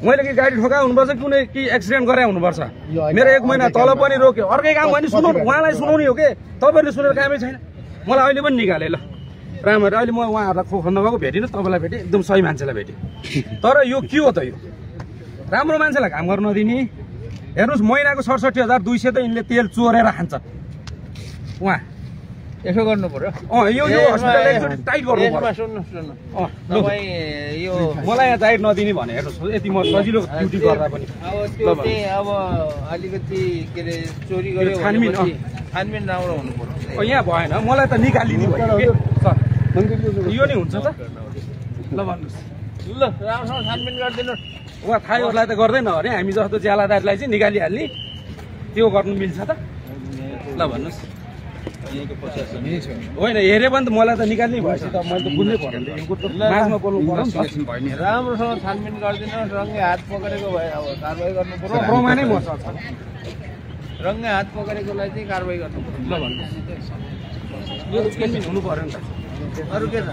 मैले कि गाडी ठोका हुनुपर्छ कुनै कि एक्सिडेन्ट गरे हुनुपर्छ मेरो 1 महिना तल पनि रोक्यो अर्कै काम गर्ने सुनाउनु उहाँलाई सुनाउने हो के तपाईहरुले सुनेर कामै छैन मलाई अहिले पनि निकाले ल राम्ररी अहिले म उहाँहरुलाई खोखन्द गएको भेटिन तपाईलाई भेटे एकदम सही मान्छेलाई भेटे तर यो के हो त यो राम्रो मान्छेलाई काम गर्न नदिने हेर्नुस् महिनाको 67200 त यिनले तेल चोरेर खान्छ उहाँ यसो गर्नु पर्यो यो हस्पिटल एकचोटी टाइट गर्नु पर्यो सुन्नु तपाई यो मलाई यहाँ टाइट नदिने भने हेर्नुस् यति म सजिलो ड्युटी गर्दा पनि अब त्यो चाहिँ अब अलिकति के रे चोरी गर्यो छानबिन राम्रो हुनु पर्यो यहाँ भएन मलाई त निकालिदिनु भयो के सर यो नि हुन्छ त ल भन्नुस् ल राम्रोसँग छानबिन गरिदिनु उहाँ थाहैहरूलाई त गर्दैन अरे हामी जस्तो ज्यालादारलाई चाहिँ निकालिहाल्ने त्यो गर्नु मिल्छ त ल भन्नुस् होइन हेरे पनि त मलाई त निकाल्नै भएछ त मैले त बुझ्नै पर्यो माझमा बोल्नु पर्यो राम्रोसँग छानबिन गरिदिनुहोस् रङ्गे हात पक्रेको भए अब कारबाही गर्नु पर्यो प्रमाणै मर्छ रङ्गे हात पक्रेकोलाई चाहिँ कारबाही गर्नु पर्यो ल भन्नुहोस् यो हुनु पर्यो नि त अरू के छ